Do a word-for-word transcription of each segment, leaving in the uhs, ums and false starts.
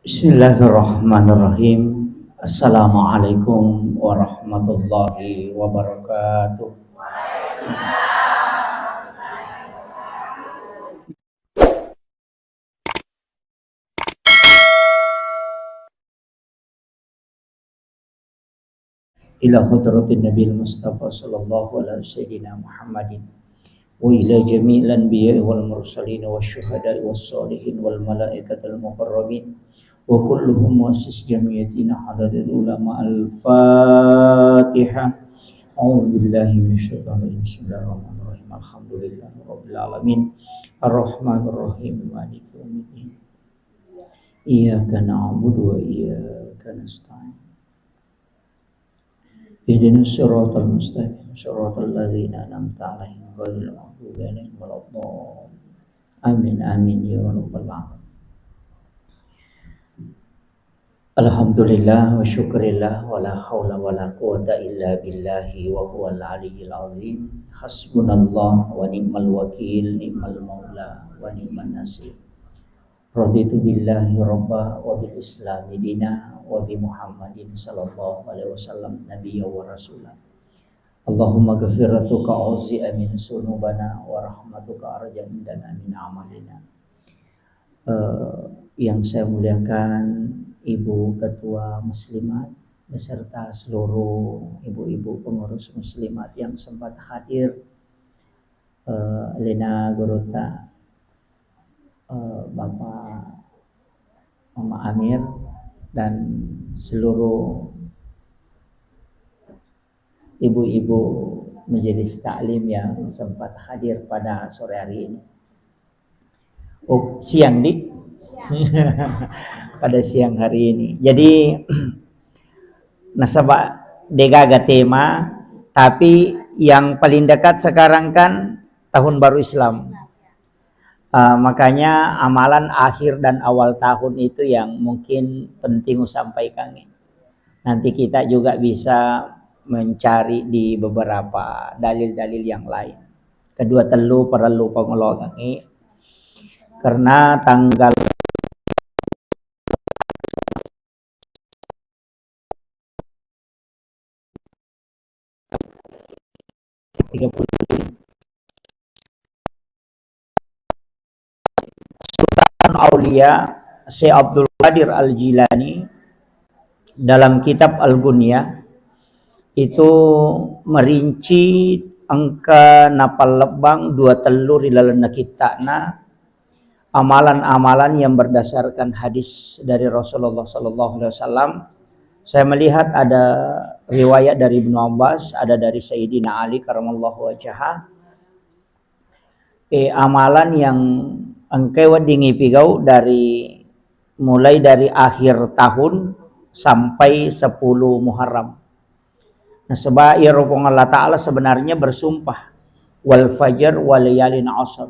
Bismillahirrahmanirrahim. Assalamualaikum warahmatullahi wabarakatuh. Ila hadratin Nabil Mustafa sallallahu ala sayyidina Muhammadin wa ila jami'il anbiya wal mursalin wa syuhada wa salihin wal malaikatil muqarrabin wa kulluhum muassis jamiyatina hadratil ulama. Al-Fatihah. A'udzu billahi minasyaitonir rajim. Bismillahirrahmanirrahim. Alhamdulillahi rabbil alamin. Arrahmanirrahim. Maliki yaumiddin. Iyyaka na'budu wa iyyaka nasta'in. Ihdinas siratal mustaqim, siratal ladzina an'amta 'alaihim, ghairil maghdubi 'alaihim waladdallin. Amin, amin, ya rabbal alamin. Alhamdulillah wa syukrillah wa la haula wa la quwata illa billahi wa huwal aliyyil azim. Hasbunallah wa ni'mal wakil, ni'mal maula wa ni'man nasir. Raditu billahi rabba wa bil islami dina wa bi Muhammadin sallallahu alaihi wasallam nabiyya wa rasula. Allahumma ghafiratuka auzi'a min sunubana wa rahmatuka arja indana min amalina. Eh, yang saya muliakan Ibu Ketua Muslimat beserta seluruh ibu-ibu pengurus muslimat yang sempat hadir, eh, Lena Gurutta, eh, Bapak Mama Amir, dan seluruh ibu-ibu majelis taklim yang sempat hadir pada sore hari ini. Oh, siang, Dik? Pada siang hari ini. Jadi, nasaba degaga tema, tapi yang paling dekat sekarang kan tahun baru Islam. Ah, makanya amalan akhir dan awal tahun itu yang mungkin penting usampaikan. Nanti kita juga bisa mencari di beberapa dalil-dalil yang lain. Kedua tellu parellu pangoloangengngi, karena tanggal tiga puluh. Sultan Aulia Syekh Abdul Qadir Al-Jilani dalam kitab Al-Gunyah itu merinci engka napallebbang dua tellu ri lalenna kitta'na amalan-amalan yang berdasarkan hadis dari Rasulullah sallallahu alaihi wasallam. Saya melihat ada riwayat dari Ibnu Abbas, ada dari Sayyidina Ali karamallahu wajhah. Eh, amalan yang engkai wedding ipigau dari, mulai dari akhir tahun sampai sepuluh Muharram. Nasaba iyaro Puang Allah Ta'ala sebenarnya bersumpah, "Wal fajr wa layalin ashr."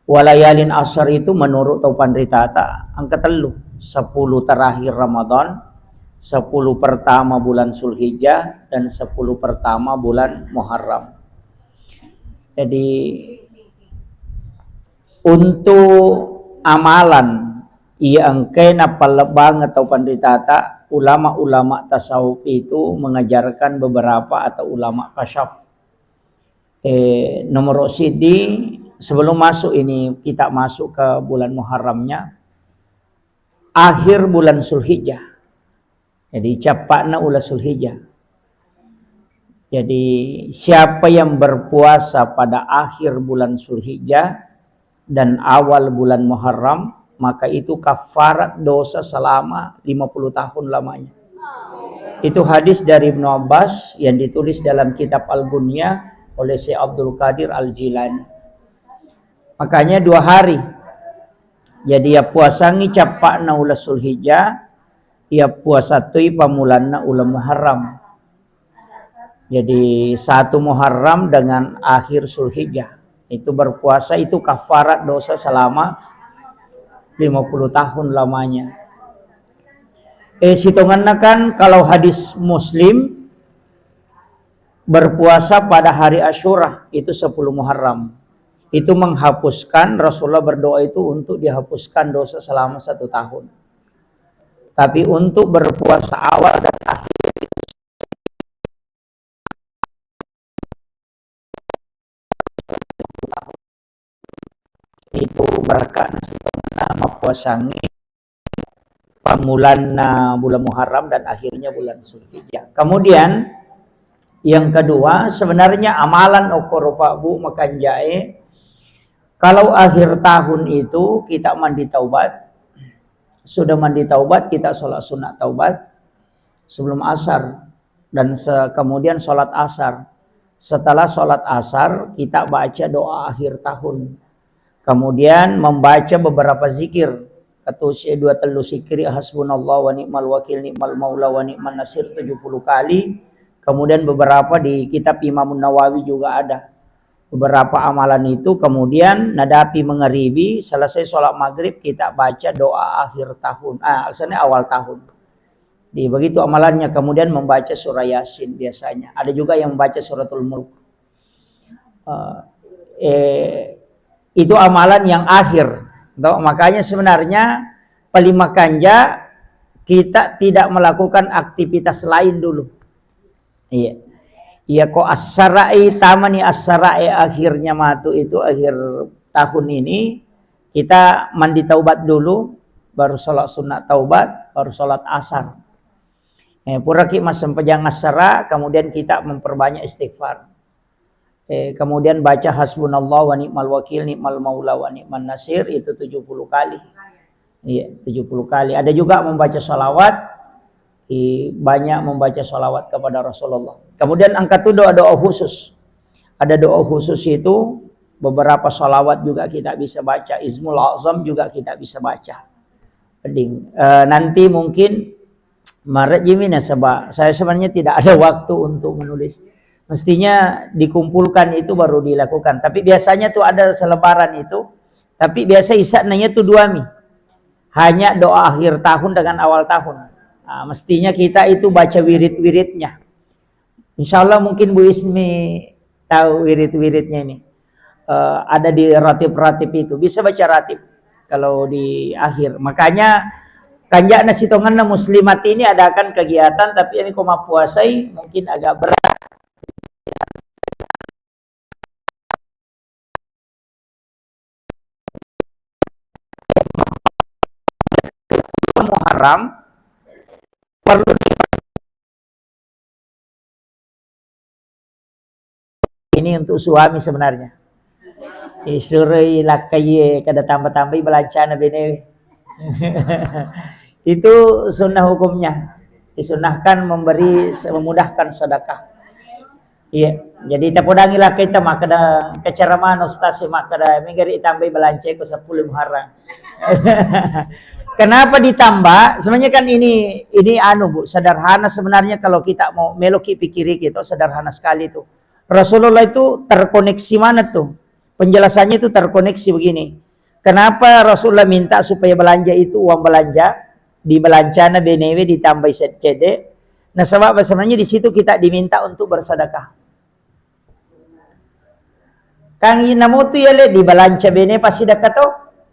Wa layalin ashr itu menurut tau panritata engka tellu, sepuluh terakhir Ramadan, sepuluh pertama bulan Zulhijjah, dan sepuluh pertama bulan Muharram. Jadi, untuk amalan iya engkae napallebbang atau panritata, ulama-ulama tasawuf itu mengajarkan beberapa atau ulama kasyaf. Eh, nomor siddi, sebelum masuk ini, kita masuk ke bulan Muharramnya, akhir bulan Zulhijjah. Jadi, cappa'na ula Zulhijjah. Jadi, siapa yang berpuasa pada akhir bulan Zulhijjah dan awal bulan Muharram, maka itu kafarat dosa selama lima puluh tahun lamanya. Itu hadis dari Ibnu Abbas yang ditulis dalam kitab Al-Gunyah oleh Syekh Abdul Qadir Al-Jilani. Makanya dua hari. Jadi, ya puasangi cappa'na ula Zulhijjah, ya puasa toi pamulanna ula Muharram. Jadi, satu Muharram dengan akhir Zulhijjah. Itu berpuasa itu kafarat dosa selama lima puluh tahun lamanya. Eh, sitonganna kan kalau hadis Muslim, berpuasa pada hari Asyura, itu sepuluh Muharram. Itu menghapuskan, Rasulullah berdoa itu untuk dihapuskan dosa selama satu tahun. Tapi untuk berpuasa awal dan akhir itu berkah nasibna mappuasangngi pammulanna bulan Muharram dan akhirnya bulan Zulhijjah. Kemudian yang kedua, sebenarnya amalan okoro Pak Bu makanjae, kalau akhir tahun itu kita mandi taubat, sudah mandi taubat, kita sholat sunat taubat sebelum asar dan se- kemudian sholat asar. Setelah sholat asar, kita baca doa akhir tahun. Kemudian membaca beberapa zikir. Katusi dua tellu zikir, hasbunallah wa ni'mal wakil, ni'mal maula wa ni'man nasir tujuh puluh kali. Kemudian beberapa di kitab Imam Nawawi juga ada. Beberapa amalan itu, kemudian nadapi mengeribi, selesai sholat maghrib, kita baca doa akhir tahun. Ah, maksudnya awal tahun. Di begitu amalannya, kemudian membaca surah Yasin biasanya. Ada juga yang membaca suratul Mulk. Eh, eh, itu amalan yang akhir. Toh, makanya sebenarnya paling makanja kita tidak melakukan aktivitas lain dulu. Iya. Iya, ko assara'i, tamani assara'i akhirnya matu itu akhir tahun ini, kita mandi taubat dulu, baru sholat sunat taubat, baru sholat asar. Eh, puraki massempajang assara, kemudian kita memperbanyak istighfar. Eh, kemudian baca hasbunallah wa ni'mal wakil, ni'mal maula wa ni'man nasir, itu tujuh puluh kali. Iya, tujuh puluh kali. Ada juga membaca salawat, i- banyak membaca salawat kepada Rasulullah. Kemudian angka tu doa-doa khusus. Ada doa khusus itu, beberapa salawat juga kita bisa baca, Ismul Azam juga kita bisa baca. Peding. Eh, nanti mungkin marejimi nasaba saya sebenarnya tidak ada waktu untuk menulis. Mestinya dikumpulkan itu baru dilakukan. Tapi biasanya tuh ada selebaran itu, tapi biasa isaknanya tuh dua mi. Hanya doa akhir tahun dengan awal tahun. Nah, mestinya kita itu baca wirid-wiridnya. Insya Allah mungkin Bu Ismi tahu wirid-wiridnya ini. Eh, ada di ratib-ratib itu. Bisa baca ratib kalau di akhir. Makanya kanjana sitonganna muslimat ini adakan kegiatan, tapi ini ko mappuasai mungkin agak berat. Muharram perlu di- ini untuk suami sebenarnya. Isuroi lakkaie kada tambah-tambahi belancana bene. Itu sunnah hukumnya. Disunnahkan memberi, memudahkan sedekah. Iya, jadi tapodangi lakkaita makkeda, keceramah ustaz makkeda, migari tambahi belanceko sepuluh Muharram. Kenapa ditambah? Sebenarnya kan ini ini anu Bu, sederhana sebenarnya kalau kita mau meloki pikiri gitu, sederhana sekali tuh. Rasulullah itu terkoneksi mana tuh? Penjelasannya itu terkoneksi begini. Kenapa Rasulullah minta supaya belanja itu uang belanja di belancana benewe ditambahi se- cede? Nah, sebab sebenarnya di situ kita diminta untuk bersedekah. Kang ina motu yale di balanca bene pasti dakka to.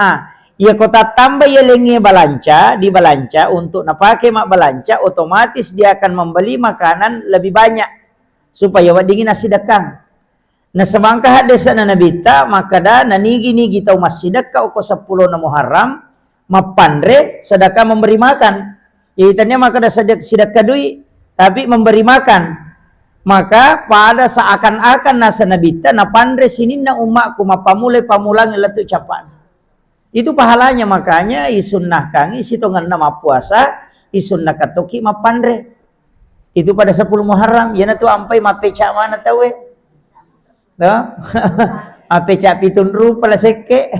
Ah, iya ko tattamba yalengnge balanca, di balanca untuk napake mabbalanca, otomatis dia akan membeli makanan lebih banyak supaya weddingngi nassidekkang. Nasaba engka haddese'na Nabitta makkeda, nanigi-nigi tau massidekka okko seppulona Muharram, mappanre, sedekah memberi makan. Jadi tania makkeda sedek-, sidekka dui, tapi memberi makan. Maka pada seakan-akan nasa Nabitta napanre sininna ummakku mappammulai pammulangnge lettu cappa'na. Itu pahalanya, makanya isunnahkangngi sitongenna mappuasa, isunnahkan tokki mappanre. Itu pada sepuluh Muharram, iyanatu ampai mappeca mana tauwe. No? Mappeca pitung rupa la sekke.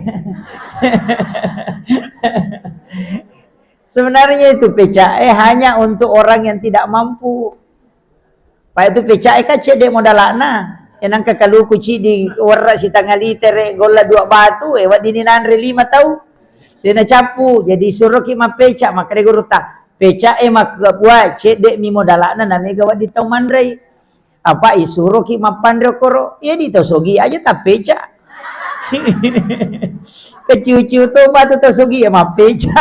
Sebenarnya itu pecae hanya untuk orang yang tidak mampu. Pak itu pecae kan cedde modalana. Ya nangka kaluku cidi warra sitanga litere golla dua batu, eh, weddini nanre lima tau. Dena cappu, jadi suroki mappeca, makkeda gurutta, pecae makkua cedde mi modalana na mega wedding tau manrei. Apa isuroki mappanre koro, ya di tau sogi aja tappeca. Keciu-ciu to batu tau sogi ya mappeca.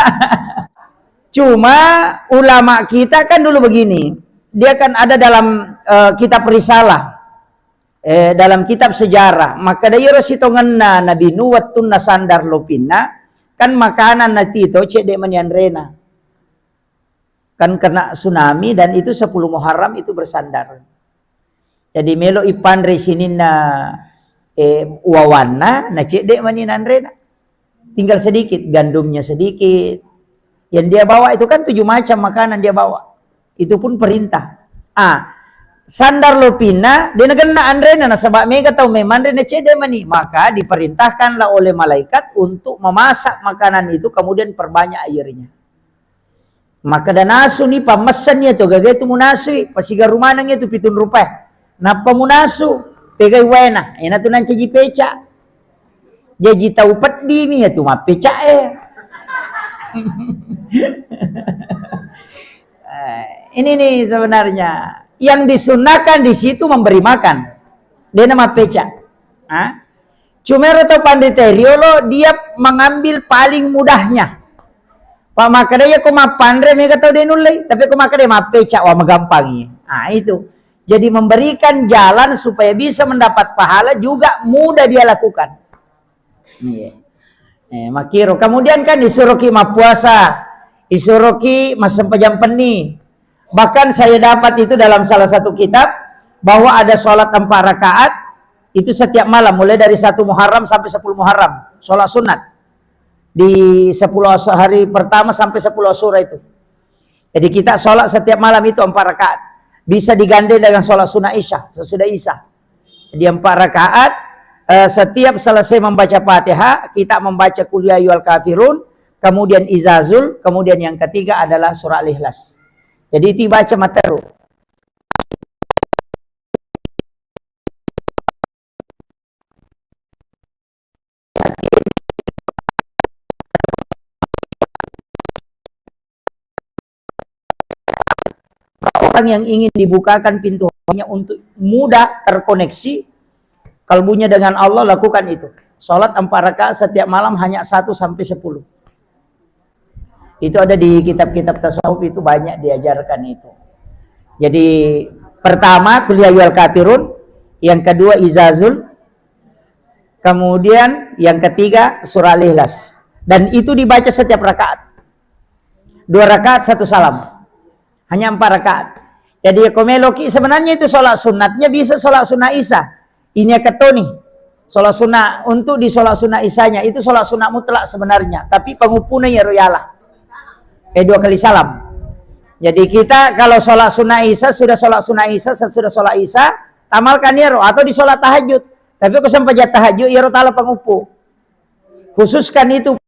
Cuma ulama kita kan dulu begini, dia kan ada dalam, eh, kitab Risalah, eh, dalam kitab sejarah, makkeda iyaro sitongenna Nabi Nuh wettunna sandar lopinna, kan makanan natito cedde mani anrena. Kan kena tsunami dan itu sepuluh Muharram itu bersandar. Jadi melo ipanre sininna, eh, wawanna, na cedde mani nanrena. Tinggal sedikit, gandumnya sedikit. Yang dia bawa itu kan tujuh macam makanan dia bawa. Itu pun perintah. Ah, sandar lopinna, de nagenna anrena, nasaba mega tau memanre na cedde mani. Maka diperintahkanlah oleh malaikat untuk memasak makanan itu, kemudian perbanyak airnya. Makkeda nasuni, pammessenni iyatu, gaga tu munasui, pasigaru maneng iyatu pitung rupae. Nappa munasu, pegai waena, ena tu nancaji peca. Jaji tau peddi mi iyatu mappeca e. Eh, ini nih sebenarnya yang disunahkan di situ memberi makan. Dena mappeca. Ah? Cuma ero tau panrita riolo, dia mengambil paling mudahnya. Pak makkeda iya ko mappanre mega tau de nullei, tapi ko makkeda mappeca, wah, magampangi. Ah, itu. Jadi memberikan jalan supaya bisa mendapat pahala juga mudah dia lakukan. Iya. Eh, makkiro. Kemudian kan disuruh ki mappuasa, disuruh ki massempajang penni. Bahkan saya dapat itu dalam salah satu kitab, bahwa ada sholat empat rakaat itu setiap malam, mulai dari satu Muharram sampai sepuluh Muharram, sholat sunat di sepuluh Asy-, hari pertama sampai sepuluh Asyura itu. Jadi kita sholat setiap malam itu empat rakaat, bisa digandeng dengan sholat sunnah Isya, sesudah Isya. Jadi empat rakaat, eh, setiap selesai membaca Fatihah, kita membaca Qul ya ayyuhal kafirun, kemudian Izazul, kemudian yang ketiga adalah surah Al-Ikhlas. Jadi itu dibaca materu. Orang yang ingin dibukakan pintu hatinya untuk mudah terkoneksi kalbunya dengan Allah, lakukan itu. Sholat empat rakaat setiap malam hanya satu sampai sepuluh. Itu ada di kitab-kitab tasawuf, itu banyak diajarkan itu. Jadi pertama Qul ya ayyuhal kafirun, yang kedua Izazul, kemudian yang ketiga surah Al-Ikhlas. Dan itu dibaca setiap rakaat. Dua rakaat satu salam. Hanya empat rakaat. Jadi ko meloki sebenarnya itu sholat sunatnya bisa sholat sunat Isya. Ini ketoni. Sholat sunat untuk di sholat sunat Isyanya itu sholat sunat mutlak sebenarnya. Tapi pengumpulnya ya royala. Eh, dua kali salam. Jadi kita kalau sholat sunat Isya, sudah sholat sunat Isya, sesudah sholat Isya, tamalkan iyaro atau di sholat tahajud. Tapi ko sempajang tahajud, iyaro tala pengumpu. Khususkan itu